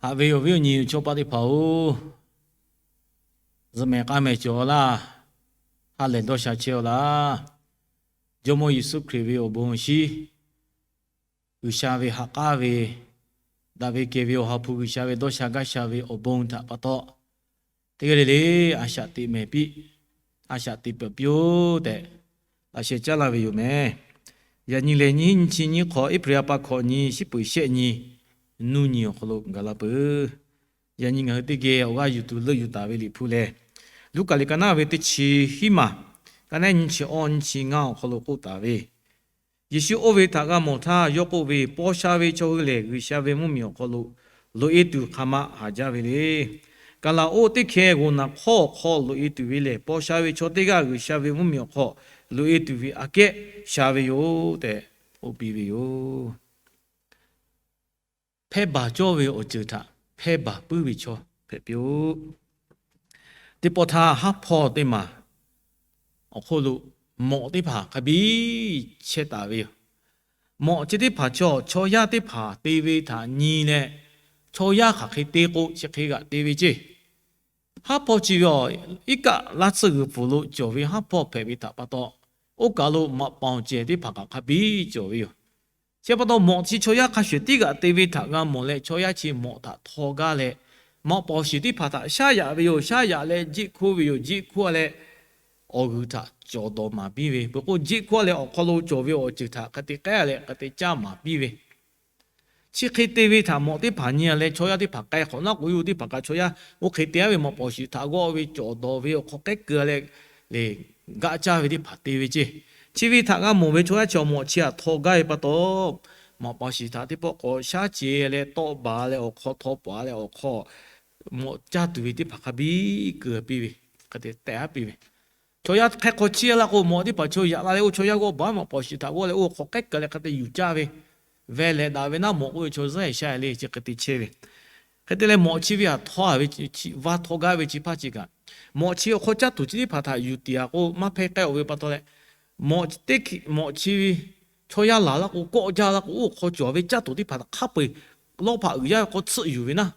Haꞈ ve awˬ viˉ awˬ nyi chaw paˆ teˇ hpaˍ-oˬ, zuhꞈ mehˍ k'aˇ mehˍ cawˬ laˇ. Ha lehˬ dawˇ sha chehˇ-aw laˇ. Jawˇmawˇ Yeˍsuˆ Hkriꞈ ve awˬ bon awˬ shinˉ, G'uiˬsha ve ha k'aˉ ve, daꞈ ve kehˬ ve Awˬ ha hpu G'uiˬsha ve dawˇ sha gaˇ sha ve awˬ bon htaꞈ pa taw, teˇ g'aˇ le le a shaꞈ teꞈ mehˍ piˇ, a shaꞈ teꞈ peuˬ piˇ-oˆ tehꞈ, laꞈ sheh caˉ laˇ ve yoˬ mehˍ. Yaꞈ nyi lehˬ, nyiˇ hinˉ nyiˇ chi nyiˇ hk'awꞈ, April ha pa hkawꞈ nyi, shiˉ peuˍ shehˆ nyi, nuˇ nyi awˬ hk'aw lo gaˬ la peuˬ. Yaꞈ nyi ngaˬ hui teˇ geh awˬ g'aˇ yuˬ tuˬ leuˆ yuˬ taˍ ve Liꞈ hpu lehˬ, Luˉkaꞈ liꞈ ka naˉ ve teˇ chi hiˉ maˬ, ka naˉ nyi chi awˇ nyi chi ngaˇ awˬ hk'aw lo k'oˆ taˍ ve, Yeˍsuˆ oˇ ve htaꞈ g'a mawˬ htaˇ yawˇ k'oˆ ve, Paw sha ve chaw hui lehˬ, G'uiˬsha ve mvuhˇmiˬ awˬ hk'aw lo loꞈ-e tuˬ hk'aˬ ma haˍ jaˇ ve le. Kaˍlaˍoˆ teˇ hkeh g'oˬ naˬ hk'awˇ awˬ hk'aw loꞈ-e tuˬ ve lehˬ, paw sha ve chaw teˇ g'aˇ G'uiˬsha ve mvuhˇmiˬ awˬ hk'aw loꞈ-e tuˬ ve aꞈ kehˉ sha ve yoˬ tehꞈ k'oˆ piˇ ve yoˬ. Hpehˇ baˬ cawˇ ve awˬ ceuˬ htaꞈ hpehˇ baˬ puiˉ ve chaw hpehꞈ piˇ-oˆ. Teˇ pawˆ htaˇ, haˉ hpawˇ teˇ maˬ awˬ hk'oˆ lo mawꞈ teˇ hpaˍ hk'a biˇ chehˇ taˍ ve yoˬ. Mawꞈ chi teˇ hpaˍ chaw, chaw yaˇ teˇ hpaˍ te ve htaꞈ nyi leh, chaw yaˇ hk'aˬ hk'e te k'o chi hk'e g'aꞈ te ve ceˇ. Haˉ hpawˇ chi ve awˬ, iˉ kaˆ laˇ tsuhˇ g'uiˬ pfuhˍ lo cawˬ ve haˉ hpawˇ hpehꞈ ve htaꞈ pa taw, oˇ kaˬ lo maꞈ paoˍ cehˬ teˇ hpaˍ kaꞈ hk'a biˇ cawˬ ve yoˬ. Chi pa taw, mawꞈ chi chaw yaˇ hk'a shuˍ tiˉ g'aꞈ te ve htaꞈ g'a mawˬ leh, chaw yaˇ chi mawꞈ htaꞈ htaw gaˇ leh, maꞈ paoˍ shiˍ teˇ hpaˍ htaꞈ shaˉ yaꞈ ve yoˬ. Shaˉ yaꞈ leh jeˆ hkuˇ ve yoˬ. Jeˆ hkuˇ-a leh awˬ g'uiˬ htaꞈ cawˬ dawˬ maˍ piˇ ve, peuˬ k'o jeˆ hkuˇ-a leh awˬ hk'aw lo cawˬ ve awˬ ceuˬ htaꞈ hk'a te k'ehˉ leh hk'a te caˇ maˍ piˇ ve, chi hk'e te ve htaꞈ mawꞈ teˇ hpaˍ nyi-a leh, chaw yaˇ teˇ hpaˍ k'ai hk'awꞈ naˉ k'o, yawˇ hu teˇ hpaˍ kaꞈ chaw yaˇ oˇ hk'e te-a ve maꞈ paoˍ shiˍ htaꞈ g'awˆ ve cawˬ dawˬ ve awˬ hk'aw k'ehˉ keu leh, le, gaˆ caˇ ve teˇ hpaˍ te ve ceˇ. Chi ve htaꞈ g'a mawˬ ve chaw yaˇ chi awˬ mawꞈ chi htaꞈ htaw gaˇ ve pa taw, maꞈ paoˍ shiˍ htaꞈ teˇ pawˆ k'awꞈ shaˉ ce leh tawˆ baˬ leh awˬ hk'aw htaw paˍ leh awˬ hk'aw mawꞈ caˇ tuˬ ve teˇ hpaˍ hk'a biˇ keu piˇ ve, hk'a te tehꞈ-a piˇ ve. Chaw yaˇ hk'e hk'aw chiˇ-a laˇ k'o, mawꞈ teˇ hpaˍ chaw yaꞈ la leh oˇ chaw yaˇ g'awˆ baˬ maꞈ paoˍ shiˍ htaꞈ g'awˆ leh oˇ hk'aw k'ehˉ keu leh hk'a te yuˬ caˇ ve, veh leh daꞈ ve naˉ mawꞈ k'oˆ ve chaw zuhˇ-e sha le, chi hk'e te chehˇ ve. Hk'e te leh mawꞈ chi ve htaꞈ htaw ve, vaˇ htaw gaˇ ve chi hpaˇ chi kaꞈ, mawꞈ chi awˬ hk'aw caˇ tuˬ chi teˇ hpaˍ htaꞈ yuˬ tiˍ-a k'o, maˇ hpehˇ k'ehˉ-oˬ ve pa taw leh, mawꞈ chi teˇ hkiꞈ mawꞈ chi ve chaw yaˇ laˬ laˇ k'o, kawˆ jaˇ laˇ k'o, oˇ hk'aw cawˬ ve caˇ tuˬ teˇ hpaˍ htaꞈ hk'a peu-eˬ lawˇ hpaꞈ uiˍ yaˇ ve hk'aw tsuhˆ yuˬ ve naˉ,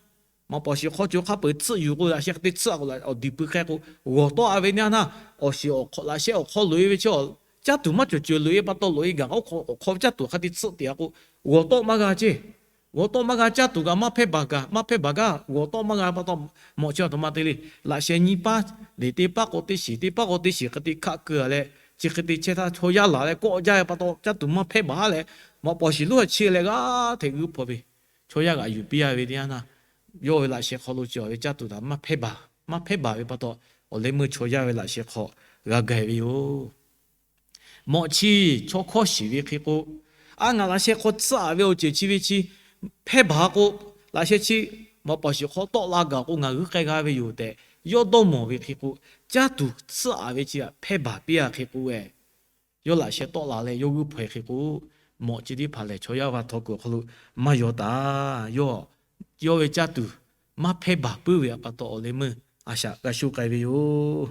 maꞈ paoˍ shiˍ hk'aw cawˬ hk'a peu-eˬ tsuhˆ yuˬ k'o, laꞈ sheh hk'e te tsuhˆ-a k'o, awˬ diˬ pui hk'e k'o, g'awˬ tawˆ-a ve naˉ naˉ, awˬ shiˍ awˬ hk'aw laꞈ sheh awˬ hk'aw loꞈ-e ve chi, caˇ tuˬ maˇ cawˬ cawˬ loꞈ-e pa taw loꞈ-e gaˬ k'o, awˬ hk'aw caˇ tuˬ hk'a te tsuhˆ tiꞈ-a k'o, g'awˬ tawˆ maˇ g'a ceˇ. G'awˬ tawˆ maˇ g'a, caˇ tuˬ kaꞈ maˇ hpehˇ baˬ gaˬ, maˇ hpehˇ baˬ gaˇ, g'awˬ tawˆ maˇ g'a pa taw, mawꞈ chi a htoꞈ ma te le, laꞈ sheh nyiˇ paˉ, leˬ teˇ paˉ k'o teˇ shiˍ, teˇ paˉ k'o teˇ shiˍ hk'e te hkaˆ keu-a leh, chi hk'e te chehˇ htaˇ chaw yaˇ laˬ leh kawˆ jaˇ ve pa taw, caˇ tuˬ maˇ hpehˇ baˬ-a leh, maꞈ paoˍ shiˍ lonˉ htaꞈ chiˇ leh g'aˇ hteꞈ g'uiˇ hpaw ve, chaw yaˇ g'aꞈ yuˬ piˇ-a ve teˇ yanˇ naˉ, yawˇ ve laꞈ sheh hk'aw lo cawˬ ve caˇ tuˬ htaꞈ maˇ hpehˇ baˬ, maˇ hpehˇ baˬ ve pa taw, awˬ leh meuˇ chaw yaˇ ve laꞈ sheh hk'aw g'a gaˬ ve yoˬ. Mawꞈ chi chaw hkawˇ shiˍ ve hk'e k'o, a ngaˬ laꞈ sheh hk'aw tsuhˆ-a ve awˬ ceuˬ chi ve chi hpehˇ baˬ k'o, laꞈ sheh chi maꞈ paoˍ shiˍ hk'aw tawˆ la gaˬ k'o ngaˬ g'uiˇ k'ai g'a ve yoˬ tehꞈ, yawˇ dawˇ mawˬ ve hk'e k'o, caˇ tuˬ tsuhˆ-a ve chi htaꞈ hpehˇ baˬ piˇ-a hk'e k'o, yawˇ laꞈ sheh tawˆ la leh yawˇ g'uiˇ hpaw-e hk'e k'o, mawꞈ chi teˇ hpaˍ lehˬ chaw yaˇ va htaw kuiˬ awˬ hk'aw lo maˇ yaw taˍ. Yawˇ, yawˇ ve caˇ tuˬ maˇ hpehˇ baˬ puiˉ ve pa taw, awˬ leh meuˇ a shaꞈ g'a sho k'ai ve yoˬ.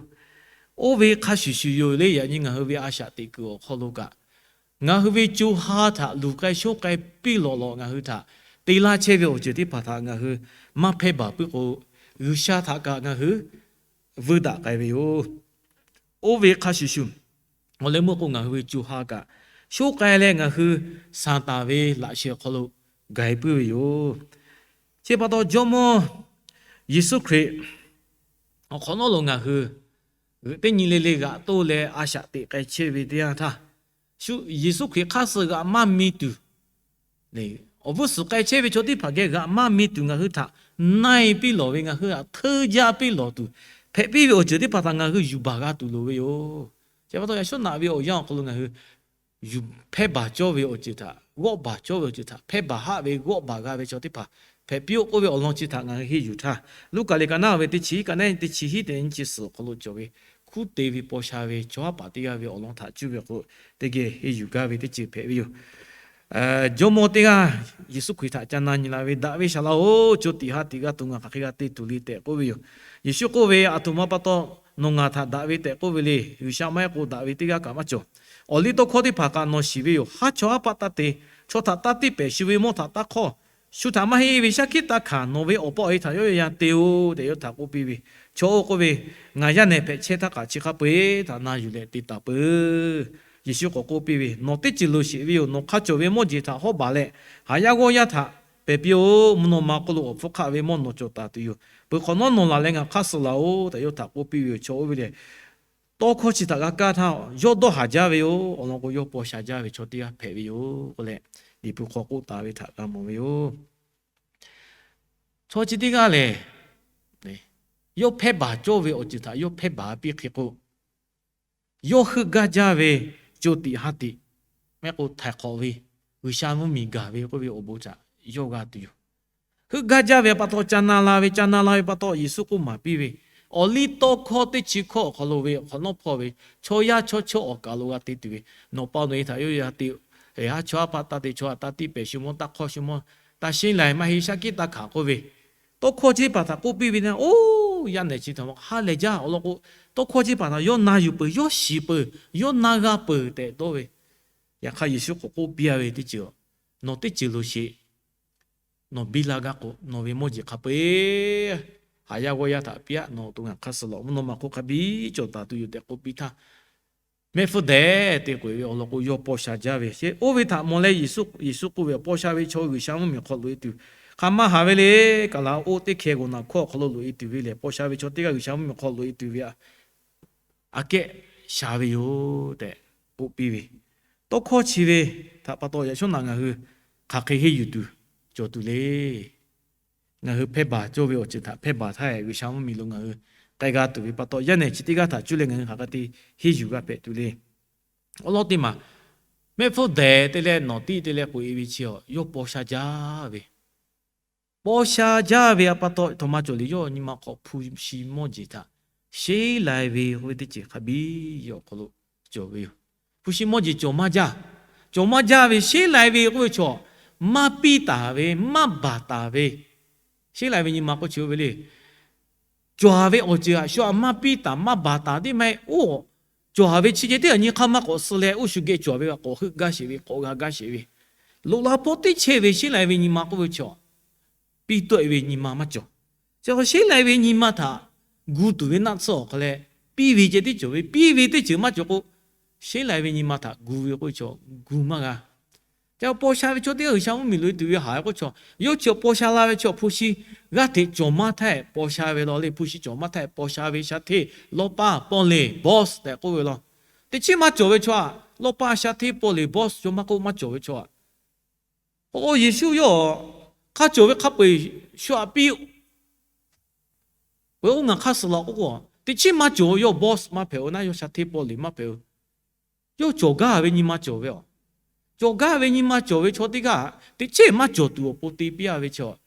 Oˇ ve hk'a shuˍ shuˍ yoˬ le, yaꞈ nyi ngaˬ hui ve a shaꞈ teꞈ kuiˬ awˬ hk'aw lo kaꞈ, ngaˬ hui ve co ha htaꞈ luˬ k'ai shonˉ k'ai piˇ lawꞈ lawꞈ ngaˬ hui htaꞈ te laˇ chehˇ ve awˬ ceuˬ teˇ hpaˍ htaꞈ ngaˬ hui maˇ hpehˇ baˬ puiˉ k'o, G'uiˬsha htaꞈ kaꞈ ngaˬ hui vuiˇ daꞈ k'ai ve yoˬ. Oˇ ve hk'a shuˍ shuˍ, awˬ leh meuˇ k'o ngaˬ hui ve co ha kaꞈ shoˉ k'ai leh ngaˬ hui Saˍtanˍ ve laꞈ sheh awˬ hk'aw lo gaˬ-e puiˉ ve yoˬ. Chi pa taw, Jawˇmawˇ Yeˍsuˆ Hkriꞈ awˬ hk'awꞈ nawˉ lo ngaˬ hui g'euꞈ teˇ nyi le le g'aꞈ toˇ leh a shaꞈ teꞈ k'ai chehˇ ve teˇ yanˇ htaˇ, Yeˍsuˆ Hkriꞈ hk'aˇ suh g'aꞈ maˇ mi tuˬ, awˬ vuˇ suhˍ k'ai chehˇ ve chaw teˇ hpaˍ geh g'aꞈ maˇ mi tuˬ ngaˬ hui htaꞈ na-e piˇ lawˬ ve, ngaˬ hui htaꞈ hteuˇ jaˇ piˇ lawˬ tuˬ hpehꞈ piˇ ve awˬ ceuˬ teˇ hpaˍ htaꞈ ngaˬ hui yuˬ baˬ g'a tuˬ loˍ ve yoˬ. Chi pa taw, yaꞈ shawˉ naꞈ ve awˬ yanˇ awˬ hk'aw lo ngaˬ hui yuˬ hpehˇ baˬ cawˇ ve awˬ ceuˬ htaꞈ, g'awˆ baˬ cawˇ ve awˬ ceuˬ htaꞈ hpehˇ baˬ haˆ ve g'awˆ baˬ g'a ve chaw teˇ hpaˍ hpehꞈ piˇ-oˆ k'oˆ ve awˬ lawn chi htaꞈ ngaˬ hui henˇ yuˬ htaˇ, Luˉkaꞈ liꞈ ka naˉ ve teˇ chi hiˉ, ka naˉ teˇ chi hiˉ teˇ nyi chi suhˍ awˬ hk'aw lo cawˬ ve hkuˉ te ve paw sha ve chaw haˉ paˍ teˇ g'aˇ ve awˬ lawn htaꞈ cuˇ ve k'o, teˇ geh henˇ yuˬ gaˇ ve teˇ ceuˬ hpehꞈ ve yoˬ. Jawˇmawˇ teˇ g'aˇ Yeˍsuˆ Hkriꞈ htaꞈ ca na nyi la ve, Daꞈ ve Saˍ laꞈ-oˬ, co tiꞈ ha tiꞈ g'a tuˬ ngaˬ hk'aˬ hk'e g'a te tuˬ le tehꞈ k'oˆ ve yoˬ. Yeˍsuˆ k'oˆ ve, Aˬ htoꞈ ma pa taw nawˬ ngaˬ htaꞈ daꞈ ve tehꞈ k'oˆ ve le. G'uiˬsha maˇ heˆ k'o daꞈ ve teˇ g'aˇ kaꞈ maˇ cawˬ. Awˬ liˇ tawˇ hkawˇ teˇ hpaˍ kaꞈ nawˬ shiˍ ve yoˬ. Haˉ chaw haˉ paˆ taˇ te, chaw htaꞈ taˇ tiˇ pehˍ, shu ve mawˇ htaꞈ taˇ hk'awˇ, Shu htaꞈ maˇ heˆ ve shaˉ hkiˆ taˇ hkanˍ, nawˬ ve awˬ pa awˬ e htaꞈ yawˇ yaˇ te-oˬ tehꞈ yawˇ htaꞈ k'oˆ piˇ ve. Chaw oˇ k'oˆ ve, Ngaˬ yaˇ nehˬ hpehꞈ chehˇ htaˇ kaꞈ chi hk'a peu-eˬ htaꞈ na yuˬ leh te taˍ peuˬ. Yeˍsuˆ k'awꞈ k'oˆ piˇ ve, Nawˬ teˇ ceuˬ loˍ sheˍ ve yoˬ. Nawˬ hk'a cawˬ ve mawˇ jeˬ htaꞈ hawˉ baˬ leh, haˍ yaˇ g'awˇ yaˇ htaꞈ pehˬ piˇ-oˬ. Mvuhˇ naw ma hk'oˆ lo awˬ hpfuhˇ hk'aˆ ve mawˇ nawˬ cawˬ taˍ tuˬ yoˬ. Peuˬ hk'awꞈ nawˉ nawˬ laˬ leh ngaˬ hk'aˇ suh laˬ-oˬ tehꞈ yawˇ htaꞈ k'oˆ piˇ ve yoˬ. Chaw oˇ ve lehˬ, tawˇ hkawˇ chi htaꞈ g'a kaˇ htaˇ, yawˇ dawˇ haˍ jaˇ ve yoˬ. Awˬ lawn k'o, yawˇ paw sha jaˇ ve chaw teˇ g'aˇ hpehꞈ ve yoˬ k'oˆ leh, Liꞈ hpu hk'aw k'oˆ taˍ ve htaꞈ g'a mawˬ ve yoˬ. Chaw chi teˇ g'aˇ lehˬ, yawˇ hpehˇ baˬ cawˇ ve awˬ ceuˬ htaꞈ yawˇ hpehˇ baˬ piˇ hk'e k'o, yawˇ heuˆ gaˇ jaˇ ve co tiꞈ ha tiꞈ, maˇ heˆ k'o htaiˍ hk'awꞈ ve, G'uiˬsha mvuhˇmiˬ gaˬ ve k'oˆ ve awˬ bon htaꞈ yawˇ g'a tuˬ yoˬ. Heuˆ gaˇ jaˇ ve pa taw ca na la ve, ca na la ve pa taw Yeˍsuˆ k'oˆ maˍ piˇ ve, awˬliˇtawˇhkawˇ teˇ chi hkawˇ awˬ hk'aw lo ve awˬ hk'awꞈ nawˉ hpawˇ ve, chaw yaˇ chaw chawˇ awˬ kaˍ lo g'a te tuˬ ve, nawˬ pa nawˬ e htaꞈ yawˇ yaˇ te, eˬ, haˉ chaw haˉ paˆ taˇ te, chaw haˉ taˇ tiˇ pehˍ shu mawˇ, taˇ hk'awˇ shu mawˇ, taˇ sheˉ lai maˇ heˆ shaˉ hkiˆ taˇ hkanˍ k'oˆ ve, tawˇ hkawˇ chi teˇ hpaˍ htaꞈ k'oˆ piˇ ve na, oˇ yaˇ nehˬ chi htaꞈ ma ha lehˬ jaˇ. Awˬ lawn k'o, tawˇ hkawˇ chi teˇ hpaˍ htaꞈ yawˇ na yuˬ peuˬ, yawˇ shiˍ peuˬ, yawˇ na g'a peuˬ tehꞈ dawˇ ve. Yaꞈ hk'aˇ Yeˍsuˆ k'awꞈ k'oˆ piˇ ve teˇ ceuˬ, Nawˬ teˇ ceuˬ loˍ sheˍ. Nawˬ biˇ la gaˇ k'o, nawˬ ve mawˇ jeˬ hk'a peu-eˬ haˍ yaˇ g'awˇ yaˇ htaꞈ piˇ-aˆ. Nawˬ awˬ to ngaˬ hk'aˇ suh laˬ. Mvuhˇ naw ma hk'oˆ hk'a biˇ cawˬ taˍ tuˬ yoˬ tehꞈ k'oˆ piˇ htaˇ, mehˆ hpfuhˇ dehꞈ te k'oꞈ-e ve awˬ lawn k'o, yawˇ paw sha jaˇ ve. Oˇ ve htaꞈ mawˬ leh Yeˍsuˆ k'oˆ ve, Awˬ paw sha ve chaw G'uiˬsha mvuhˇmiˬ hk'aw loꞈ-e tuˬ hk'aˬ ma haˍ ve le. Kaˍlaˍoˆ teˇ hkeh g'aw naˬ hkawˇ awˬ hk'aw lo loꞈ-e tuˬ ve lehˬ, paw sha ve chaw teˇ g'aˇ G'uiˬsha mvuhˇmiˬ hk'aw loꞈ-e tuˬ ve aꞈ kehˉ sha ve yoˬ tehꞈ k'oˆ piˇ ve. Tawˇ hkawˇ chi ve htaꞈ pa taw yaꞈ shawˉ naꞈ ngaˬ hui hk'aˬ hk'e henˇ yuˬ tuˬ cawˬ tuˬ le. Ngaˬ hui hpehˇ baˬ cawˇ ve awˬ ceuˬ htaꞈ hpehˇ baˬ htaˇ, G'uiˬsha mvuhˇmiˬ lo ngaˬ hui k'ai g'a tuˬ ve pa taw, yaˇ nehˬ chi teˇ g'aˇ htaꞈ cuˇ leh ngaˬ hui hk'aˬ hk'e te henˇ yuˬ g'a hpehꞈ tuˬ le. Awˬ lawn teˇ maˬ, mehˆ hpfuhˇ dehꞈ te leh nawˬ tiˇ te leh k'oꞈ-e ve chi, yawˇ paw sha jaˇ ve. Paw sha jaˇ ve pa taw, htaꞈ ma cawˬ le, yawˇ nyi ma hk'aw hpu shi mawˇ jeˬ htaꞈ sheˉ lai ve k'oˆ ve teˇ ceuˬ hk'a biˇ yawˇ awˬ hk'aw lo cawˬ ve yoˬ. Hpu shi mawˇ jeˬ cawˬ maˇ jaˇ. Cawˬ maˇ jaˇ ve sheˉ lai ve k'oˆ ve chaw, maˇ piˇ taˍ ve, maˇ baˬ taˍ ve, sheˉ lai ve nyi ma k'oˆ chi oˇ ve le. Cawˬ ve awˬ ceuˬ aꞈ shu aꞈ maˇ piˇ taˍ maˇ baˬ taˍ teˇ maˇ heˆ. Oˇ cawˬ ve chi ceh teˇ g'aˇ nyi hk'aˇ maˇ k'awꞈ suh leh, oˇ shu geh cawˬ ve kaꞈ k'awꞈ heuˆ gaˇ sheˍ ve, k'awꞈ g'a gaˇ sheˍ ve, loꞈ la hpawˇ teˇ chehˇ ve sheˉ lai ve nyi ma k'oˆ ve chaw, piˇ tawˆ-e ve nyi ma maˇ cawˬ. Chi k'o sheˉ lai ve nyi ma htaꞈ gu tuˬ ve naˆ tsuhˇ awˬ hk'aw leh, piˇ ve ceh tiˉ cawˬ ve, piˇ ve teˇ ceuˬ maˇ cawˬ k'o, sheˉ lai ve nyi ma htaꞈ gu ve k'oˆ ve chaw, gu maˇ g'a. Ca paw sha ve chaw teˇ g'aˇ G'uiˬsha mvuhˇmiˬ loꞈ-e tuˬ ve haꞈ k'oˆ chaw, yawˇ chi paw sha la ve chaw hpu shi g'aˇ hteꞈ cawˬ maˇ htaˇ paw sha ve law le. Hpu shi cawˬ maˇ htaˇ paw sha ve sha hteˇ, lawˇ paˇ, paw leˬ, boss tehꞈ k'oˆ ve law. Teˇ chiˉ maˇ cawˬ ve chaw aꞈ, lawˇ paˇ, sha hteˇ, paw leˬ, boss chaw maˇ k'oˆ maˇ cawˬ ve chaw aꞈ, k'o Yeˍsuˆ yawˇ hk'a cawˬ ve hk'a peu-eˬ shu aꞈ piˇ-oˆ. Peuˬ-oˬ, ngaˬ hk'aˇ suh laˬ k'oˆ k'o, teˇ chiˉ maˇ cawˬ ve, yawˇ boss maˇ hpehꞈ-oˬ, naˆ yawˇ sha hteˇ paw leˬ maˇ hpehꞈ-oˬ. Yawˇ cawˬ gaˇ ve nyi ma cawˬ ve aꞈ. Cawˬ gaˇ ve nyi ma cawˬ ve chaw teˇ g'aˇ teˇ chiˉ maˇ cawˬ tuˬ awˬ pon te piˇ-a ve chaw,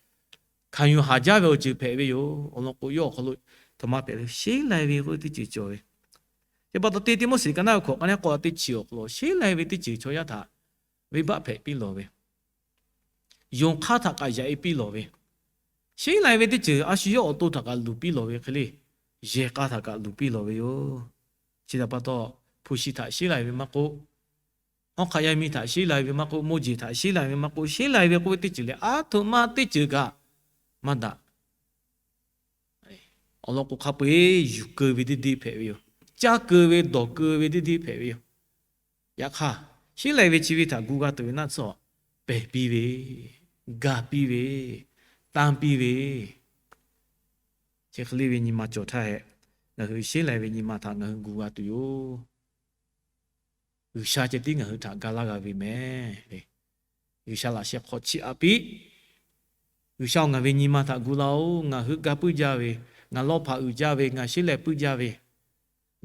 hkanˍ yuˬ haˍ jaˇ ve awˬ ceuˬ hpehꞈ ve yoˬ. Awˬ lawn k'o, yawˇ awˬ hk'aw lo htaꞈ ma hpehꞈ ve sheˉ lai ve k'oˆ ve teˇ ceuˬ cawˬ ve. Chi pa taw, teˇ Tiˆmoˉseˍ ka naˆ ve hkawꞈ ka naˆ k'awꞈ teˇ chi awˬ hk'aw lo sheˉ lai ve teˇ ceuˬ chaw yaˇ htaꞈ venˇbaˆ hpehꞈ piˇ lawˬ ve, yonˍ hk'aˇ htaꞈ kaꞈ yaꞈ-e piˇ lawˬ ve, sheˉ lai ve teˇ ceuˬ a shu yawˇ awˬ to htaꞈ kaꞈ luˬ piˇ lawˬ ve hk'e le, yehˬ k'a htaꞈ kaꞈ luˬ piˇ lawˬ ve yoˬ. Chi htaꞈ pa taw, hpu shi htaꞈ sheˉ lai ve maˇ k'oˆ, hawˉ hk'aˆ yaˇ miˇ htaꞈ sheˉ lai ve maˇ k'oˆ, mawˇ jeˬ htaꞈ sheˉ lai ve maˇ k'oˆ, sheˉ lai ve k'oˆ ve teˇ ceuˬ lehˬ, aˉ htoꞈ ma teˇ ceuˬ kaꞈ maˇ daꞈ. Awˬ lawn k'o, hk'a peu-eˬ yuˬ keu ve teˇ deˇ hpehꞈ ve yoˬ. Caˇ keu ve, dawˬ keu ve teˇ deˇ hpehꞈ ve yoˬ. Yaꞈ hk'aˇ, sheˉ lai ve chi ve htaꞈ gu g'a tuˬ ve naˆ tsuhˇ, pehˬ piˇ ve, ga piˇ ve, tanˇ piˇ ve, chi hk'e le ve nyi ma cawˬ htaˇ hehꞈ, ngaˬ hui sheˉ lai ve nyi ma htaꞈ ngaˬ hui gu g'a tuˬ yoˬ. G'uiˬsha ceh tiˉ ngaˬ hui htaꞈ ga laˇ g'a ve mehˍ le. G'uiˬsha laꞈ sheh hk'aw chiˇ aꞈ piˇ. G'uiˬsha-oˬ, ngaˬ ve nyi ma htaꞈ gu laˇ-oˆ. Ngaˬ heuˆ gaˇ puiˉ jaˇ ve, ngaˬ lawˇ hpaꞈ uiˍ jaˇ ve, ngaˬ sheˉ lai puiˉ jaˇ ve,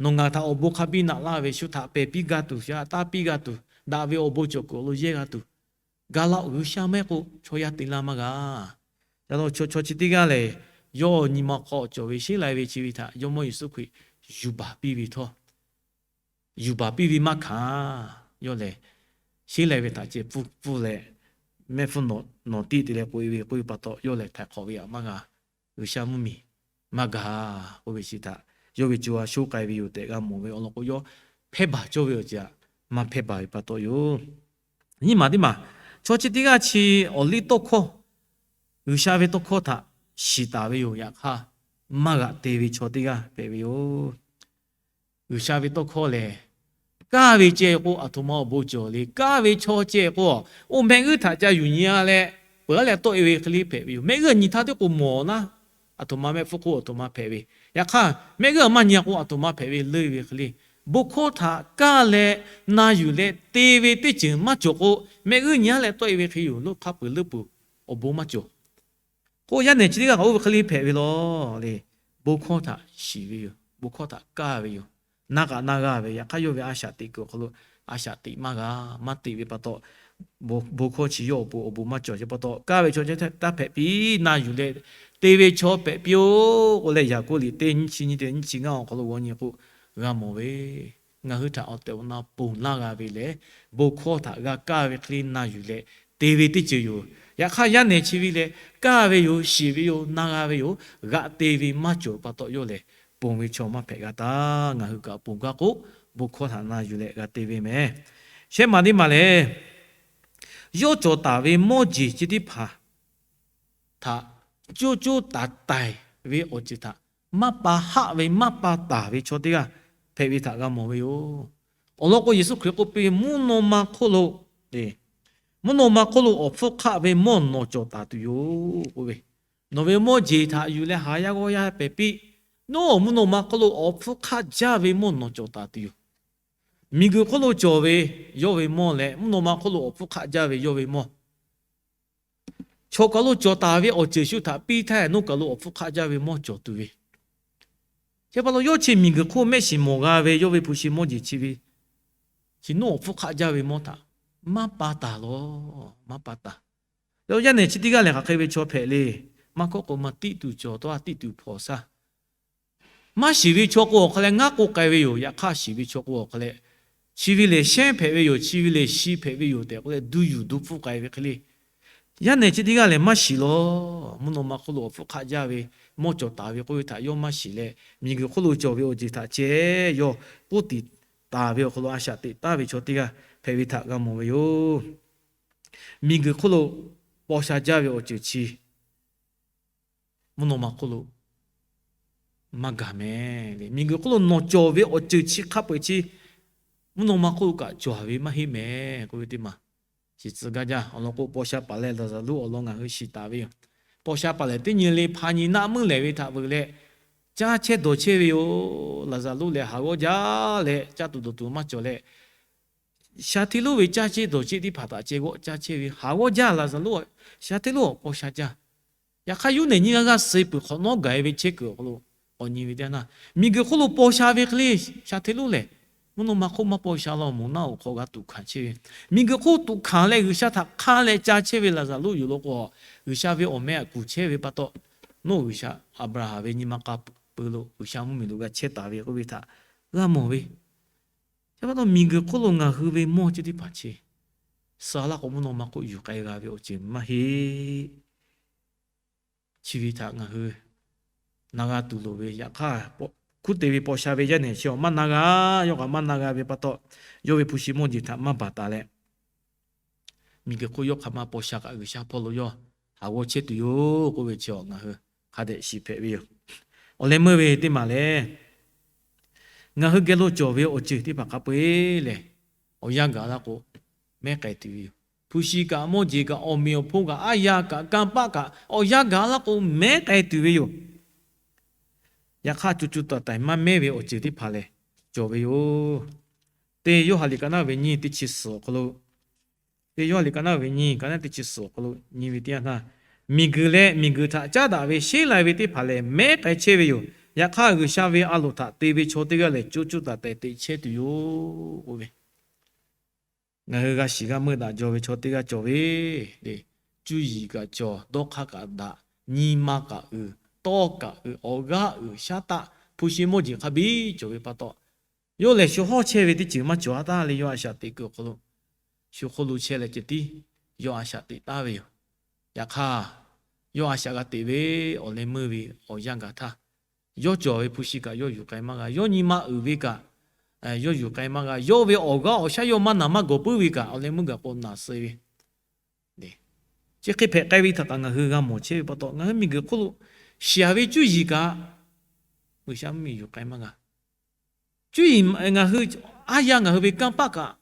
nawˬ ngaˬ htaꞈ awˬ bon hk'a biˇ naꞈ laˇ ve, shu htaꞈ pehˬ piˇ g'a tuˬ, shu htaꞈ taˇ piˇ g'a tuˬ, daꞈ ve awˬ bon cawˬ kuiˬ awˬ lo yehˇ g'a tuˬ, ga laˇ-oˆ. G'uiˬsha maˇ heˆ k'o chaw yaˇ te laˇ maˇ g'a. Ca la, chaw chi teˇ g'aˇ lehˬ, yawˇ nyi ma hk'aw cawˬ ve sheˉ lai ve chi ve htaꞈ Jawˇmawˇ Yeˍsuˆ Hkriꞈ yuˬ baˬ piˇ ve htawˇ, yuˬ baˬ piˇ ve maˇ hkanˍ. Yawˇ lehˬ, sheˉ lai ve htaꞈ ceh pfuhˇ pfuhˇ leh, mehˆ hpfuhˇ nawˬ tiˆ te leh k'oꞈ-e ve k'oˆ ve pa taw, yawˇ lehˬ htaiˍ hk'awꞈ ve aꞈ maˇ g'a. G'uiˬsha mvuhˇmiˬ maˇ gaˬ k'oˆ ve chi htaꞈ yawˇ ve co ha shoˉ k'ai ve yoˬ tehꞈ g'a mawˬ ve. Awˬ lawn k'o, yawˇ hpehˇ baˬ cawˇ ve awˬ ceuˬ aꞈ maˇ hpehˇ baˬ ve pa taw yoˬ. Nyiˇ maˬ teˇ maˬ, chaw chi teˇ g'aˇ chi awˬliˇtawˇhkawˇ G'uiˬsha ve tawˇ hkawˇ htaꞈ shiˍ taˍ ve yoˬ. Yaꞈ hk'aˇ, maˇ g'aꞈ te ve chaw teˇ g'aˇ hpehꞈ ve yoˬ. G'uiˬsha ve tawˇ hkawˇ lehˬ, kaˇ ve ceh k'o, aˬ htoꞈ ma awˬ bon cawˬ le. Kaˇ ve chaw ceh k'o, oˇ mehˆ g'uˇ htaꞈ ca yuˬ nyi-a leh, peuˬ-a leh tawˆ-e ve hk'e le hpehꞈ ve yoˬ. Mehˆ g'uˇ nyi htaˇ teˇ k'o mawˬ naˉ, aˬ htoꞈ ma mehˆ hpfuhˇ hk'oˆ aˬ htoꞈ ma hpehꞈ ve. Yaꞈ hk'aˇ, mehˆ g'uˇ maˇ nyi k'o, aˬ htoꞈ ma hpehꞈ ve leuˇ ve hk'e le. Bon hkawˇ htaꞈ kaˇ leh na yuˬ leh te ve teˇ ceuˬ maˇ cawˬ k'o, mehˆ g'uˇ nyi-a leh tawˆ-e ve hk'e yoˬ. Leuˆ hk'a peuˬ leuˆ peuˬ awˬ bon maˇ cawˬ. K'o, yaˇ nehˬ chi teˇ g'aˇ kaꞈ oˇ ve hk'e le hpehꞈ ve lawˬ le. Bon hkawˇ htaꞈ shiˍ ve yoˬ. Bon hkawˇ htaꞈ kaˇ ve yoˬ. Na kaꞈ na g'a ve, yaꞈ hk'aˇ yawˇ ve a shaꞈ teꞈ kuiˬ awˬ hk'aw lo a shaꞈ teꞈ maˇ g'a, maˇ teꞈ ve pa taw, bon hkawˇ chi yawˇ awˬ pon awˬ bon maˇ cawˬ ve pa taw, kaˇ ve chaw chi taˇ hpehꞈ piˇ. Na yuˬ leh te ve chaw hpehꞈ piˇ-oˬ k'oˆ leh, Yaˍkoˆ liꞈ teˇ nyiˇ chi nyiˇ teˇ nyiˇ chi ngaˇ awˬ hk'aw lo g'aw nyi k'o, g'a mawˬ ve, ngaˬ hui htaꞈ awˬ tehˬ awˬ na ponˬ laˇ g'a ve lehˬ, bon hkawˇ htaꞈ g'a kaˇ ve hk'e le na yuˬ leh te ve teˇ ceuˬ yoˬ. Yaꞈ hk'aˇ, yaˇ nehˬ chi ve lehˬ, kaˇ ve yoˬ, shiˍ ve yoˬ, na g'a ve yoˬ, g'aꞈ te ve maˇ cawˬ pa taw yawˇ lehˬ, ponˬ ve chaw maˇ hpehꞈ g'a taˇ. Ngaˬ hui kaꞈ ponˬ gaˇ k'o, bon hkawˇ htaꞈ na yuˬ leh g'a te ve mehˍ. Shehˉ maˬ teˇ maˬ lehˬ, yawˇ cawˬ taˍ ve mawˇ jeˬ chi teˇ hpaˍ htaꞈ coˇ coˇ taiˍ taiˍ ve awˬ ceuˬ htaꞈ maˇ pa haˆ ve, maˇ pa taˍ ve chaw teˇ g'aˇ hpehꞈ ve htaꞈ g'a mawˬ ve yoˬ. Awˬ lawn k'o, Yeˍsuˆ Hkriꞈ k'oˆ piˇ, mvuhˇ naw ma hk'oˆ lo, mvuhˇ naw ma hk'oˆ lo awˬ hpfuhˇ hk'aˆ ve mawˇ nawˬ cawˬ taˍ tuˬ yoˬ k'oˆ ve, nawˬ ve mawˇ jeˬ htaꞈ yuˬ leh haˍ yaˇ g'awˇ yaˇ pehˍ piˇ. Nawˬ mvuhˇ naw ma hk'oˆ lo awˬ hpfuhˇ hk'aˆ jaˇ ve mawˇ nawˬ cawˬ taˍ tuˬ yoˬ. Miˬguiˬ hk'oˆ lo cawˬ ve yawˇ ve mawˇ leh, mvuhˇ naw ma hk'oˆ lo awˬ hpfuhˇ hk'aˆ jaˇ ve yawˇ ve mawˇ, chaw kaˬ lo cawˬ taˍ ve awˬ ceuˬ shu htaꞈ piˇ htaˇ, nawˬ kaˬ lo awˬ hpfuhˇ hk'aˆ jaˇ ve mawˇ cawˬ tuˬ ve. Chi pa taw, yawˇ chi miˬguiˬ hk'oˆ mehˆ shiˍ mawˬ g'a ve yawˇ ve hpu shi mawˇ jeˬ chi ve, chi nawˬ awˬ hpfuhˇ hk'aˆ jaˇ ve mawˇ htaꞈ maˇ pa taˍ lawˬ, maˇ pa taˍ. Yaˇ nehˬ chi teˇ g'aˇ lehˬ, hk'aˬ hk'e ve chaw hpehꞈ le. Maˇ kawˆ k'o, maˇ tiˆ tuˬ cawˬ tawˇ a tiˆ tuˬ hpawnˬ shaˇ. Maˇ shiˍ ve chaw k'o awˬ hk'a leh ngaˉ k'oˆ k'ai ve yoˬ. Yaꞈ hk'aˇ, shiˍ ve chaw k'o awˬ hk'a leh, chi ve lehˬ shehˉ hpehꞈ ve yoˬ, chi ve lehˬ shi hpehꞈ ve yoˬ tehꞈ k'oˆ leh, duˇ yuˬ duˇ hpfuhˆ k'ai ve hk'e le. Yaˇ nehˬ chi teˇ g'aˇ lehˬ, maˇ shiˍ lawˬ. Mvuhˇ naw ma hk'oˆ lo awˬ hpfuhˇ hk'aˆ jaˇ ve mawˇ cawˬ taˍ ve k'oˆ ve htaꞈ yawˇ maˇ shiˍ leh, miˬguiˬ hk'oˆ lo cawˬ ve awˬ ceuˬ htaꞈ ceh yawˇ k'oˆ tiˍ taˍ ve awˬ hk'aw lo a shaꞈ teꞈ taˍ ve chaw teˇ g'aˇ hpehꞈ ve htaꞈ g'a mawˬ ve yoˬ. Miˬguiˬ hk'oˆ lo paw sha jaˇ ve awˬ ceuˬ chi mvuhˇ naw ma hk'oˆ lo maˇ gaˬ mehˍ le. Miˬguiˬ hk'oˆ lo nawˬ cawˬ ve awˬ ceuˬ chi hk'a peu-eˬ chi mvuhˇ naw ma hk'oˆ lo kaꞈ cawˬ ve maˇ heˆ mehˍ k'oˆ ve teˇ maˬ shiˍ tcuh gaˇ jaˇ. Awˬ lawn k'o, paw sha paˍ leh Laˍzaˍruˆ awˬ lawn ngaˬ hui shiˍ taˍ ve yoˬ. Paw sha paˍ lehˬ, teˇ nyi le hpa nyi naˆ meuˇ lehˬ ve htaꞈ veuꞈ leh, caˇ chehˇ dawˬ chehˇ ve yoˬ. Laˍzaˍruˆ lehˬ, haˍ g'awˇ jaˇ leh caˇ tuˬ dawˬ tuˬ maˇ cawˬ leh, sha hteˇ lonˉ ve caˇ chehˇ dawˬ chehˇ teˇ hpaˍ htaꞈ ceh g'awˆ caˇ chehˇ ve, haˍ g'awˇ jaˇ Laˍzaˍruˆ, sha hteˇ lonˉ awˬ paw sha jaˇ. Yaꞈ hk'aˇ, yuˇ nehˬ nyiˇ g'aˇ g'aˇ suh peuˬ hk'awꞈ nawˉ gaˬ-e ve chehˇ kuiˬ awˬ hk'aw lo k'awꞈ nyi ve teˇ yanˇ, miˬguiˬ hk'oˆ lo paw sha ve hk'e le, sha hteˇ lonˉ lehˬ, mvuhˇ naw ma hk'oˆ maˇ paw sha law, moˍ naˆ awˬ hk'aw g'a tuꞈ hkanˍ chehˇ ve, miˬguiˬ hk'oˆ tuꞈ hkanˍ leh G'uiˬsha htaꞈ hk'a leh ca chehˇ ve Laˍzaˍruˆ yoˬ law k'o, G'uiˬsha ve awˬ meh htaꞈ kuˬ chehˇ ve pa taw, nawˬ G'uiˬsha Aˍbraˍhanˍ ve nyi ma k'a peuˬ lo G'uiˬsha mvuhˇmiˬ lo g'a chehˇ taˍ ve k'oˆ ve htaꞈ g'a mawˬ ve. Chi pa taw, miˬguiˬ hk'oˆ lo ngaˬ hui ve mawˇ chi teˇ hpaˍ chi suh laˇ k'o, mvuhˇ naw ma hk'oˆ yuˬ k'ai g'a ve awˬ ceuˬ maˇ heˆ. Chi ve htaꞈ ngaˬ hui na g'a tuˬ loˍ ve. Yaꞈ hk'aˇ, hkunˉ te ve paw sha ve yaˇ nehˬ chi awˬ maˇ na g'a, yawˇ kaꞈ maˇ na g'a ve pa taw, yawˇ ve hpu shi mawˇ jeˬ htaꞈ maˇ baˬ taˍ leh, miˬguiˬ hk'oˆ yawˇ hk'aˬ ma paw sha kaꞈ G'uiˬsha hpawˇ lo yawˇ haˍ g'awˇ chehˇ tuˬ yoˬ k'oˆ ve chi ngaˬ hui hk'a dehꞈ shiˍ hpehꞈ ve yoˬ. Awˬ leh meuˇ ve teˇ maˬ lehˬ, ngaˬ hui geh lo cawˬ ve awˬ ceuˬ teˇ hpaˍ hk'a peu-eˬ lehˬ, awˬ yanˇ gaˬ laˇ k'o, mehˉ k'ai tuˬ ve yoˬ. Hpu shi kaꞈ, mawˇ jeˬ kaꞈ, awˬ meꞈ awˬ hponˇ kaꞈ, aˉ yanˇ kaꞈ, kanˇ paˆ kaꞈ, awˬ yanˇ gaˬ laˇ k'o, mehˉ k'ai tuˬ ve yoˬ. Yaꞈ hk'aˇ, co co taiˍ taiˍ maˇ mehˉ ve awˬ ceuˬ teˇ hpaˍ lehˬ cawˬ ve yoˬ. Teˇ Yoˇhanˬ liꞈ ka naˆ ve nyiˇ teˇ chi suhˍ awˬ hk'aw lo, Teˇ Yoˇhanˬ liꞈ ka naˆ ve nyiˇ, ka naˆ teˇ chi suhˍ awˬ hk'aw lo nyi ve teˇ yanˇ htaˇ, miˬguiˬ leh miˬguiˬ htaꞈ caˉ daꞈ ve sheˉ lai ve teˇ hpaˍ lehˬ mehˉ k'ai chehˇ ve yoˬ. Yaꞈ hk'aˇ, G'uiˬsha ve a loˍ htaꞈ te ve chaw teˇ g'aˇ lehˬ, co co taiˍ taiˍ teꞈ chehˇ tuˬ yoˬ k'oˆ ve. Ngaˬ hui g'a shiˍ g'a meuˇ daꞈ jaw ve chaw teˇ g'aˇ cawˬ ve, cuˇ yiˍ kaꞈ cawˬ, dawˇ hk'aˇ kaꞈ daꞈ, nyi ma kaꞈ uiˍ, tawˇ kaꞈ uiˍ, awˬ g'aˇ uiˍ, shaˉ taˆ, hpu shi mawˇ jeˬ hk'a biˇ cawˬ ve pa taw, yawˇ lehˬ shu hawˇ chehˇ ve teˇ ceuˬ maˇ cawˬ a taˇ leh, yawˇ a shaꞈ teꞈ kuiˬ awˬ hk'aw lo, shu hk'oˆ lo chehˇ leh ceh tiˉ yawˇ a shaꞈ teꞈ taˍ ve yoˬ. Yaꞈ hk'aˇ, yawˇ a shaꞈ g'a teꞈ ve awˬ leh meuˇ ve awˬ yanˇ gaˬ htaˇ, yawˇ cawˬ ve hpu shi kaꞈ yawˇ yuˬ k'ai maˇ g'a, yawˇ nyi ma uiˍ ve kaꞈ yawˇ yuˬ k'ai maˇ g'a, yawˇ ve awˬ g'aˇ awˬ shaˉ yawˇ maˇ naˬ maˇ gawˬ puiˉ ve kaꞈ awˬ leh meuˇ gaˬ k'o naˬ suh ve. Chi hk'e hpehꞈ k'ai ve htaꞈ kaꞈ ngaˬ hui g'a mawˬ chehˇ ve pa taw, ngaˬ hui miˬguiˬ hk'oˆ lo shiˍ ve cuˇ yiˍ kaꞈ G'uiˬsha mvuhˇmiˬ yuˬ k'ai maˇ g'a. Cuˇ yiˍ ngaˬ hui aˉ yaˇ ngaˬ hui ve kanˇ paˆ kaꞈ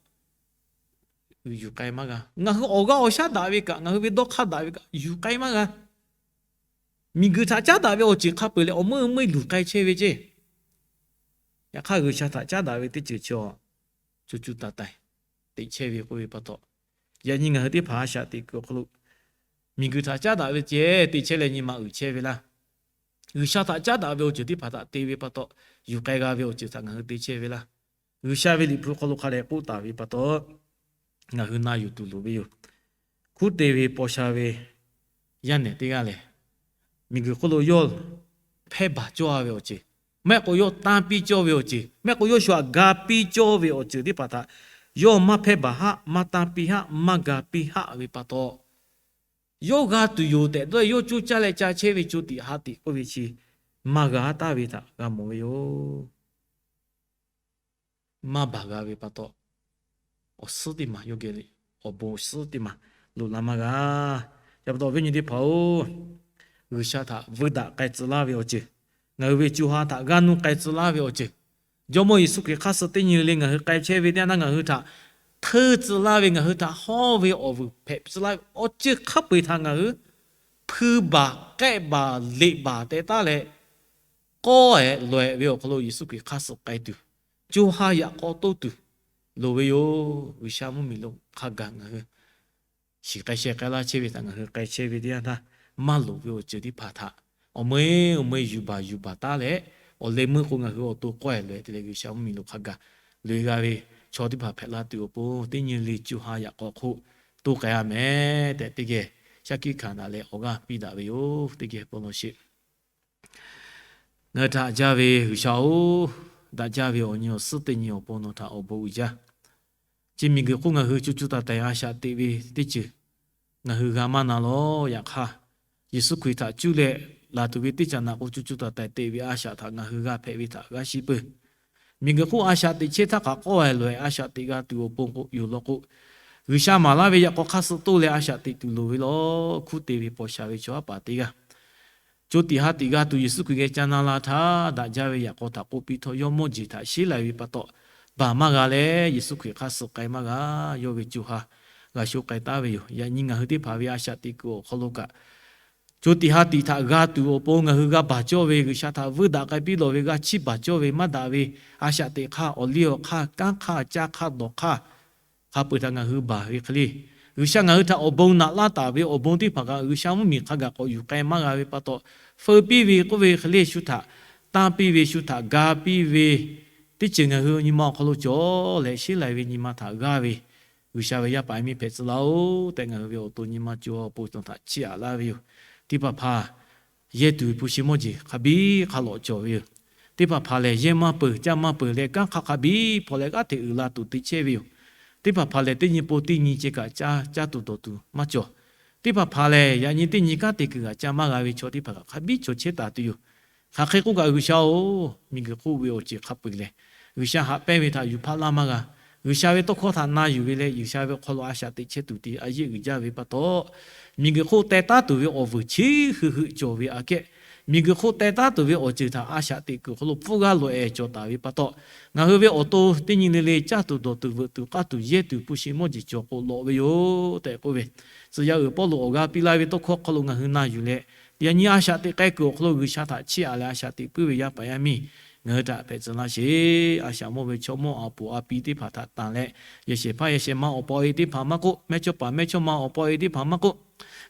yuˬ k'ai maˇ g'a. Ngaˬ hui awˬ g'aˇ awˬ shaˉ daꞈ ve kaꞈ, ngaˬ hui ve dawˇ hk'aˇ daꞈ ve kaꞈ yuˬ k'ai maˇ g'a. Miˬguiˬ htaꞈ caˉ daꞈ ve awˬ ceuˬ hk'a peu-eˬ leh awˬ meuˇ meuˇ luˬ k'ai chehˇ ve ceˇ. Yaꞈ hk'aˇ, G'uiˬsha htaꞈ caˉ daꞈ ve teˇ ceuˬ chi co co taiˍ taiˍ teꞈ chehˇ ve k'oˆ ve pa taw, yaꞈ nyi ngaˬ hui teˇ hpaˍ a shaꞈ teꞈ kuiˬ awˬ hk'aw lo miˬguiˬ htaꞈ caˉ daꞈ ve ceh teꞈ chehˇ leh nyi ma uiˍ chehˇ ve laˇ. G'uiˬsha htaꞈ caˉ daꞈ ve awˬ ceuˬ teˇ hpaˍ htaꞈ te ve pa taw, yuˬ k'ai g'a ve awˬ ceuˬ htaꞈ ngaˬ hui te chehˇ ve laˇ. G'uiˬsha ve Liꞈ hpu hk'aw lo hk'a dehꞈ k'oˆ taˍ ve pa taw, ngaˬ hui na yuˬ tuˬ loˍ ve yoˬ. Hkunˉ te ve paw sha ve yaˇ nehˬ teˇ g'aˇ lehˬ, miˬguiˬ hk'oˆ lo yawˇ hpehˇ baˬ cawˇ ve awˬ ceuˬ, maˇ heˆ k'o yawˇ tanˇ piˇ cawˇ ve awˬ ceuˬ, maˇ heˆ k'o yawˇ shu htaꞈ ga piˇ cawˇ ve awˬ ceuˬ teˇ hpaˍ htaꞈ yawˇ maˇ hpehˇ baˬ haˆ, maˇ tanˇ piˇ haˆ, maˇ ga piˇ haˆ ve pa taw, yawˇ g'a tuˬ yoˬ tehꞈ dawˇ yawˇ coˇ caˇ leh ca chehˇ ve co tiꞈ ha tiꞈ k'oˆ ve chi maˇ g'a taˍ ve htaꞈ g'a mawˬ ve yoˬ. Maˇ baˬ g'a ve pa taw, awˬ suhˉ teˇ maˬ yawˇ geh le, awˬ bon awˬ suhˉ teˇ maˬ loꞈ la maˇ g'a. Yaꞈ pa taw, awˬ viˉ nyi teˇ hpaˍ-oˬ, G'uiˬsha htaꞈ vuiˇ daꞈ k'ai tcuh laˇ ve awˬ ceuˬ, ngaˬ hui ve co ha htaꞈ g'aˇ nuˇ k'ai tcuh laˇ ve awˬ ceuˬ, Jawˇmawˇ Yeˍsuˆ Hkriꞈ hk'aˇ suh teˇ nyi le le ngaˬ hui k'ai chehˇ ve teˇ yanˇ, ngaˬ hui htaꞈ hteuˇ tcuh laˇ ve, ngaˬ hui htaꞈ hawˇ ve awˬ vuiˬ hpehꞈ tcuh laˇ ve awˬ ceuˬ hk'a peu-eˬ htaꞈ ngaˬ hui hpui baˬ, k'ehˆ baˬ, leꞈ baˬ teh taˉ leh, k'awˇ-ehˍ lawˬ-ehˍ ve awˬ hk'aw lo Yeˍsuˆ Hkriꞈ hk'aˇ suh k'ai tuˬ, co ha yaꞈ k'aw toˇ tuˬ loˍ ve yoˬ. G'uiˬsha mvuhˇmiˬ lo hk'a gaˬ ngaˬ hui shiˍ k'ai sheh k'ai laˇ chehˇ ve htaꞈ ngaˬ hui k'ai chehˇ ve teˇ yanˇ htaˇ, maˇ loˍ ve awˬ ceuˬ teˇ hpaˍ htaꞈ awˬ meuˇ awˬ meuˇ yuˬ baˬ yuˬ baˬ taˉ leh, awˬ leh meuˇ k'o ngaˬ hui awˬ to k'awˇ-ehˍ lawˬ-ehˍ te leh G'uiˬsha mvuhˇmiˬ lo hk'a gaˬ loꞈ-e g'a ve chaw teˇ hpaˍ hpehꞈ la tuˬ awˬ pon, teˇ nyi le co ha yaꞈ k'aw hk'oˆ toˇ k'ai-a mehˍ tehꞈ teˇ geh shaˉ hkiˆ hkanˍ daꞈ leh awˬ g'aˇ piˇ daꞈ ve yoˬ. Teˇ geh bon lawˬ sheˍ. Ngaˬ hui htaꞈ jaˇ ve G'uiˬsha-oˬ, daꞈ jaˇ ve awˬ nyi awˬ suhˉ teˇ nyi awˬ pon nawˬ htaꞈ awˬ bon uiˍ jaˇ. Chi miˬguiˬ hk'oˆ ngaˬ hui co co taiˍ taiˍ a shaꞈ teꞈ ve teˇ ceuˬ ngaˬ hui g'a maˇ na lawˬ. Yaꞈ hk'aˇ, Yeˍsuˆ Hkriꞈ htaꞈ cuˇ leh laˬ tuˬ ve teˇ caꞈ naꞈ k'o, co co taiˍ taiˍ teꞈ ve a shaꞈ htaꞈ ngaˬ hui g'a hpehꞈ ve htaꞈ g'a shiˍ peuˬ. Miˬguiˬ hk'oˆ a shaꞈ teꞈ chehˇ htaˇ hk'aˬ k'awˇ-ehˍ lawˬ-ehˍ a shaꞈ teꞈ g'a tuˬ awˬ pon k'o, yoˬ law k'o, G'uiˬsha maˍ laˇ ve yaꞈ k'aw hk'aˇ suh toˇ leh a shaꞈ teꞈ tuˬ loˍ ve law. Hkunˉ te ve paw sha ve chaw haˉ paˍ teˇ g'aˇ, co tiꞈ ha tiꞈ g'a tuˬ Yeˍsuˆ Hkriꞈ geh ca na la htaˇ, daꞈ jaˇ ve yaꞈ k'aw htaꞈ k'oˆ piˇ htawˇ, yawˇ mawˇ jeˬ htaꞈ sheˉ lai ve pa taw, baˬ maˇ g'a leh Yeˍsuˆ Hkriꞈ hk'aˇ suh k'ai maˇ g'a. Yawˇ ve co ha g'a sho k'ai taˉ ve yoˬ. Yaꞈ nyi ngaˬ hui teˇ hpaˍ ve a shaꞈ teꞈ kuiˬ awˬ hk'aw lo kaꞈ, co tiꞈ ha tiꞈ htaꞈ g'a tuˬ awˬ pon ngaˬ hui g'a baˬ cawˇ ve, G'uiˬsha htaꞈ vuiˇ daꞈ k'ai piˇ lawˬ ve, g'a chiˇ baˬ cawˇ ve maˇ daꞈ ve a shaꞈ teꞈ hk'aˇ, awˬ liˇ awˬ hk'aˇ, kanˉ hk'aˇ, caˇ hk'aˇ, dawˬ hk'aˇ, hk'a peu-eˬ htaꞈ ngaˬ hui baˬ ve hk'e le, G'uiˬsha ngaˬ hui htaꞈ awˬ bon naꞈ laˇ taˍ ve awˬ bon teˇ hpaˍ kaꞈ G'uiˬsha mvuhˇmiˬ hk'a gaˬ k'awꞈ yuˬ k'ai maˇ g'a ve pa taw, feu piˇ ve k'oˆ ve hk'e le, shu htaꞈ tanˇ piˇ ve, shu htaꞈ ga piˇ ve teˇ ceuˬ ngaˬ hui nyi ma awˬ hk'aw lo cawˬ leh, sheˉ lai ve nyi ma htaꞈ g'aˇ ve G'uiˬsha ve yaˇ paˍ yaˇ miˇ hpehꞈ tcuh laˇ-oˬ tehꞈ, ngaˬ hui ve awˬ to nyi ma co awˬ pon nawˬ htaꞈ chiˇ aꞈ laˇ ve yoˬ. Teˇ hpaˍ hpaˍ yehˇ tuˬ ve hpu shi mawˇ jeˬ hk'a biˉ hk'a lawꞈ cawˬ ve yoˬ. Teˇ hpaˍ hpaˍ lehˬ, yehˇ maˇ peuˬ, caˇ maˇ peuˬ leh, kanˉ hk'aˇ hk'a biˉ hpaw leh g'aˇ hteꞈ uiˍ la tuˬ te chehˇ ve yoˬ. Teˇ hpaˍ hpaˍ lehˬ, teˇ nyi po teˇ nyi ceh kaꞈ caˇ, caˇ tuˬ dawˬ tuˬ maˇ cawˬ. Teˇ hpaˍ hpaˍ lehˬ, yaꞈ nyi teˇ nyi kanˉ te kuiˬ g'aꞈ caˇ maˇ g'a ve chaw teˇ hpaˍ kaꞈ hk'a biˉ cawˬ chehˇ taˍ tuˬ yoˬ. Hk'aˬ hk'e k'oˆ kaꞈ, G'uiˬsha-oˬ, miˬguiˬ hk'oˆ ve awˬ ceuˬ hk'a peu-eˬ lehˬ, G'uiˬsha haꞈ pehnˇ ve htaꞈ yuˬ hpaˆ laˇ maˇ g'a. G'uiˬsha ve tawˇ hkawˇ htaꞈ na yuˬ ve leh, G'uiˬsha ve awˬ hk'aw lo a shaꞈ teꞈ chehˇ tuˬ te a yeˆ uiˍ jaˇ ve pa taw, miˬguiˬ hk'oˆ teh taˉ tuˬ ve awˬ vuiˬ chi heuˆ heuˆ cawˬ ve aꞈ kehˉ, miˬguiˬ hk'oˆ teh taˉ tuˬ ve awˬ ceuˬ htaꞈ a shaꞈ teꞈ kuiˬ awˬ hk'aw lo pfuhˇ g'aˇ loꞈ-ehˍ cawˬ taˍ ve pa taw, ngaˬ hui ve awˬ to teˇ nyi le le caˇ tuˬ dawˬ tuˬ veuꞈ tuˬ k'aˇ tuˬ yehˇ tuˬ hpu shi mawˇ jeˬ cawˬ k'o lawꞈ ve yoˬ tehꞈ k'oˆ ve, tcuh yaˇ uiˍ Pawˇluꞈ awˬ g'aˇ piˇ laˇ ve tawˇ hkawˇ hk'aw lo ngaˬ hui na yuˬ leh, yaꞈ nyi a shaꞈ teꞈ k'ai kuiˬ awˬ hk'aw lo G'uiˬsha htaꞈ chiˇ aꞈ leh a shaꞈ teꞈ puiˉ ve yaˇ paˍ yaˇ miˇ ngaˬ hui htaꞈ hpehꞈ tcuh laˇ sheˍ. A shaꞈ mawˇ ve chaw mawˇ a poˍ a pi teˇ hpaˍ htaꞈ tanˬ leh, yehˬ shehˍ hpaˇ yehˬ shehˍ ma awˬ pa e teˇ hpaˍ maˇ k'oˆ, mehˇchawˇpaˍ mehˇchawˇma awˬ pa e teˇ hpaˍ maˇ k'oˆ,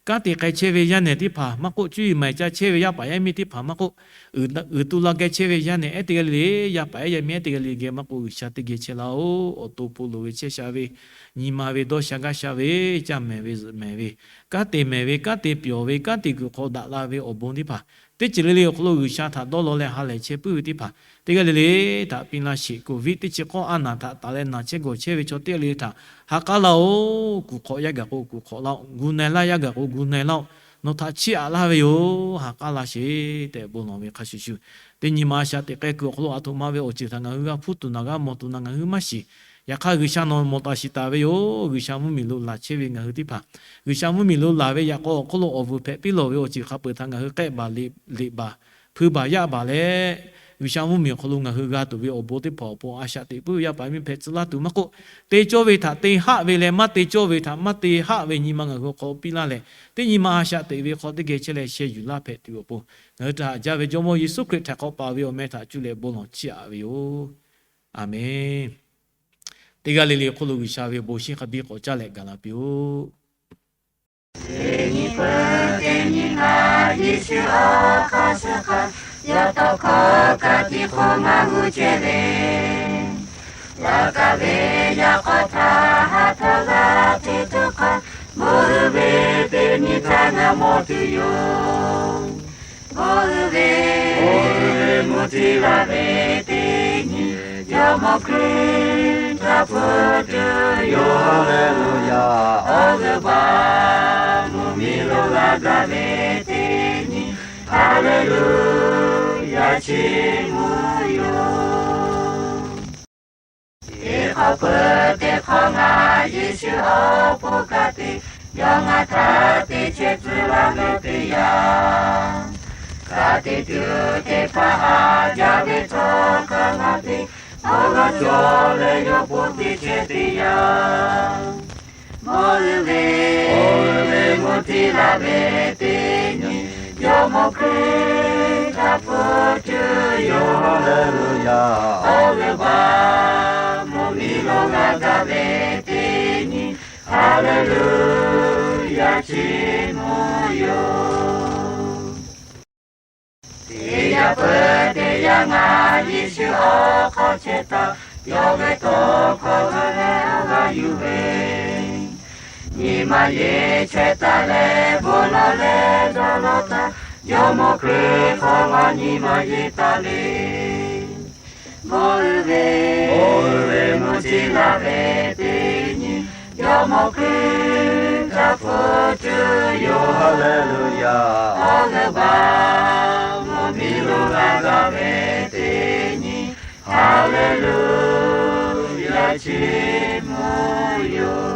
kanˉ te k'ai chehˇ ve yaˇ nehˬ teˇ hpaˍ maˇ k'oˆ, cuˇ yiˍ maˍ ca chehˇ ve yaˇ paˍ yaˇ miˇ teˇ hpaˍ maˇ k'oˆ, uiˍ tu la geh chehˇ ve yaˇ nehˬ ehˉ teˇ g'aˇ le le, yaˇ paˍ ehˉ yaˇ miˇ ehˉ teˇ g'aˇ le geh maˇ k'oˆ, G'uiˬsha teˇ geh chehˇ laˇ-oˬ. Awˬ to po loˍ ve chehˇ sha ve, nyi ma ve dawˇ sha gaˇ sha ve, caˇ mehˍ ve zuhꞈ mehˍ ve, kanˉ te mehˍ ve, kanˉ te pyawˬ ve, kanˉ te kuiˬ hk'aw daꞈ la ve awˬ bon teˇ hpaˍ, teˇ ceuˬ le le awˬ hk'aw lo G'uiˬsha htaꞈ dawˇ law leh ha lehˬ chehˇ puiˉ ve teˇ hpaˍ teˇ g'aˇ le le htaꞈ piˇ laˇ sheˍ. Covid teˇ chi k'awˇ a naˬ htaꞈ taˍ leh naˬ chehˇ gawˬ chehˇ ve chaw teˇ g'aˇ le le htaꞈ ha k'aˉ laˇ-oˬ. Kuˬ hk'awꞈ yaˇ gaˬ k'o kuˬ hk'awꞈ laˇ-oˬ, gu na-e laˇ yaˇ gaˬ k'o gu na-e laˇ-oˬ, nawˬ htaꞈ chiˇ aꞈ laˇ ve yoˬ, ha k'aˉ laˇ sheˍ tehꞈ bon lawˬ ve hk'a shuˍ shuˍ, teˇ nyi ma a shaꞈ teꞈ k'ai kuiˬ awˬ hk'aw lo aˬ htoꞈ ma ve awˬ ceuˬ htaꞈ ngaˬ hui g'a hpuˇ tuˬ naˬ g'a mawˬ tuˬ naˬ ngaˬ hui maˇ shiˍ. Yaꞈ hk'aˇ, G'uiˬsha nawˬ mawˬ taˍ shiˍ taˍ ve yoˬ. G'uiˬsha mvuhˇmiˬ lo laˬ chehˇ ve ngaˬ hui teˇ hpaˍ, G'uiˬsha mvuhˇmiˬ lo laˬ ve yaꞈ k'aw awˬ hk'oˆ lo awˬ vuiˬ hpehꞈ piˇ lawˬ ve awˬ ceuˬ hk'a peu-eˬ htaꞈ ngaˬ hui k'ehˆ baˬ leꞈ baˬ, hpui baˬ yaˇ baˬ leh, G'uiˬsha mvuhˇmiˬ awˬ hk'aw lo ngaˬ hui g'a tuˬ ve awˬ bon teˇ hpaˍ awˬ pon a shaꞈ teꞈ puiˉ ve yaˇ paˍ miˇ hpehꞈ tcuh laˇ tuˬ maˇ k'oˆ, te cawˇ ve htaꞈ te haˆ ve leh maˇ te cawˇ ve htaꞈ maˇ te haˆ ve nyi ma ngaˬ hui awˬ hk'aw lo piˇ laˇ leh, teˇ nyi ma a shaꞈ teꞈ ve hk'aw teˇ geh chehˇ leh sheh yuˬ laˇ hpehꞈ tuˬ awˬ pon, ngaˬ hui htaꞈ haꞈ jaˇ ve Jawˇmawˇ Yeˍsuˆ Hkriꞈ htaꞈ hk'awꞈ paˍ ve awˬ meh htaꞈ cuˇ leh bon lawˬ chiˇ aꞈ ve yoˬ. Aˍmenˍ. Teˇ g'aˇ le le hk'oˆ lo G'uiˬsha ve bon shinˉ hk'a biˇ k'awꞈ caˇ leh gaˬ la piˇ-oˆ. Teˇ nyi peuˬ teˇ nyi ngaˬ Yeˍsuˆ awˬ hk'aˇ suh hk'a, yaꞈ taw hkawˇ ka tiꞈ hk'oˆ maˇ g'uˇ ceh ve, laꞈ kaˍ ve yaꞈ k'aw htaꞈ ha htaˇ g'a te tuˬ hk'a, mawˬ uiˍ ve teˇ nyi htaˇ ngaˬ mawˬ tuˬ yoˬ. Mawˬ uiˍ ve, mawˬ uiˍ ve mvuhˇ tiˇ la ve teˇ nyi, Jawˇmawˇ Hkriꞈ htaꞈ hpu tuˬ yoˬ. Haˍleˍluˍyaˍ. Awˬ g'euˆ baˬ mvuhˇmiˬ lo g'a gaˬ ve teˇ nyi, Haˍleˍluˍyaˍ, chiˇ mvuh yoˬ. Teˇ hk'awꞈ peuˬ teˇ hk'awꞈ ngaˬ Yeˍsuˆ awˬ pon ka tiꞈ, yawˇ ngaˬ htaꞈ teˇ chehˇ tcuh laˇ ve teˇ yanˇ, ka tiꞈ tuˬ teˇ hpaˍ haꞈ jaˇ ve htawˇ hk'a gaˬ te, awˬ g'aˇ cawˬ leh yawˇ pon teˇ chehˇ teˇ yanˇ, mawˬ uiˍ ve, mawˬ uiˍ ve mvuhˇ tiˇ la ve teˇ nyi, Jawˇmawˇ Hkriꞈ htaꞈ hpu tuˬ yoˬ. Haˍleˍluˍyaˍ. Awˬ g'euˆ baˬ mvuhˇmiˬ lo g'a gaˬ ve teˇ nyi, Haˍleˍluˍyaˍ, chiˇ mvuh yoˬ. Teˇ yanˇ peuˬ teˇ yanˇ ngaˬ Yeˍsuˆ awˬ hk'aw chehˇ taˍ, yawˇ ve tawˇ hkawˇ g'a leh awˬ g'aˇ yuˬ ve, nyi ma yeˬ chehˇ taˍ leh bon lawˬ leh dawˇ law taˍ, Jawˇmawˇ Hkriꞈ hk'aw g'a nyi ma yeˬ taˍ le. Mawˬ uiˍ ve, mawˬ uiˍ ve mvuhˇ tiˇ la ve teˇ nyi, Jawˇmawˇ Hkriꞈ htaꞈ hpu tuˬ yoˬ. Haˍleˍluˍyaˍ. Awˬ g'euˆ baˬ mvuhˇmiˬ lo g'a gaˬ ve teˇ nyi, Haˍleˍluˍyaˍ, chiˇ mvuh yoˬ.